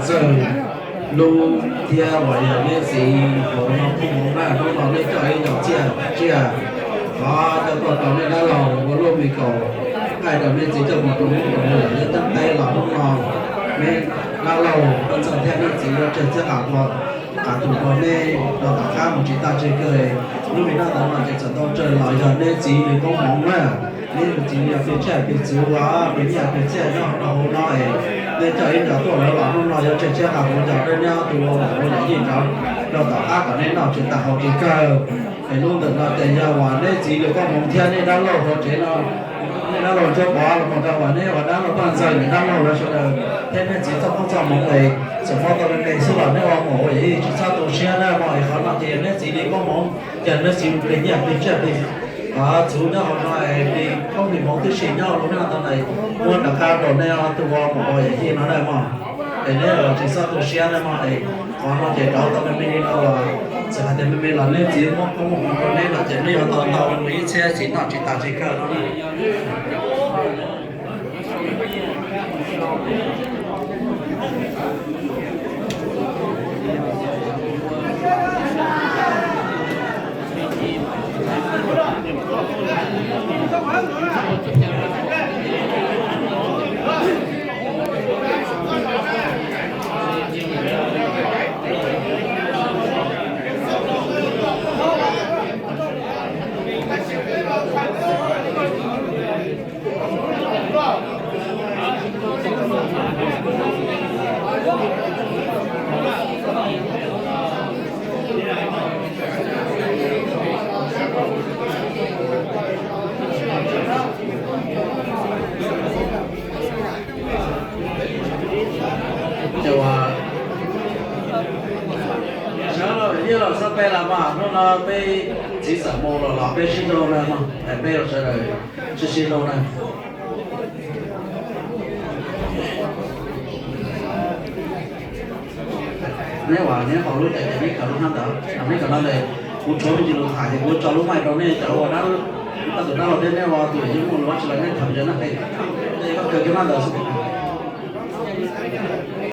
Txawj hlub thiab uas yog nej txiv hauv no phooj ywg na, hnub no nej coj ib co txiaj tsiaj, thov coj tuaj rau nej dab laug ua luaj me kaus, hais rau nej txiv coj mus rau hnub rau lwm yog teeb teb los hnub no nej dab laug Paj Ntxawg thiab nej txiv yuav tseg txhiab qas tus hluas nej rau tom qab mus tsis tag tseg kawg. Lub me naj ntawd no ces txawm tau tsawg los yog nej txiv li koob hmoov na. Nej txiv yog plig tsiaj plig txhu ua plig nyiaj plig txiaj nyob rau hauv no es nej coj ib co tuaj lawv los hnub no yuav tseg txhiab qas tus hluas nyob tus ua mus ua yam yij rau rau tom qab kom nej noj tsis tag haus tsis kawg. Es lub ntawm no ces yog uas nej txiv li koob hmoov thiab nej dab laug hauv tsev no, nej dab laug Ntsuab Pov los mus rau uas nej ua dab laug Paj Ntxawg, nej dab laug lawv sawv daws thiab nej txiv txoj koob txoj hmoov es txawm muab tau me me xwb los nej ua mus ua yam yij tsis txhob tu siab na mog. Es qhov no ces yog nej txiv li koob hmoov, ces nej txiv plig nyiaj plig tsiaj plig qas txhu nyob hauv no es plig koob plig hmoov tib si nyob hauv lub naj ntawd es muab rov qab rau nej tus ua mus ua yam yij no na mog. Es nej tsis txhob tu siab na mog. Es qhov no ces rauv tau me me li no los txawm hais tias me me los nej txiv muab koob hmoov rau nej no ces nej yuav tau ntau mus ib txhiab txiv noj tsis tas tsis kawg no na. Ces sawv daws ib los xab peb los mas hnub no peb txiv txawm mus los los peb sib hlub na mog, peb sawv daws sib sib hlub na. Neb uas neb haus lub cawv ces neb khaws lub hnab ntawd, neb khaws no ntawd, kuv tshuav me ntsis lus tham ces kuv tso lub maij rau nej cov uas dab, tus dab laug thiab neb ua tus yeej muaj lus tsis los neb tham cov no, koj khaws cov hnab ntawd xwb.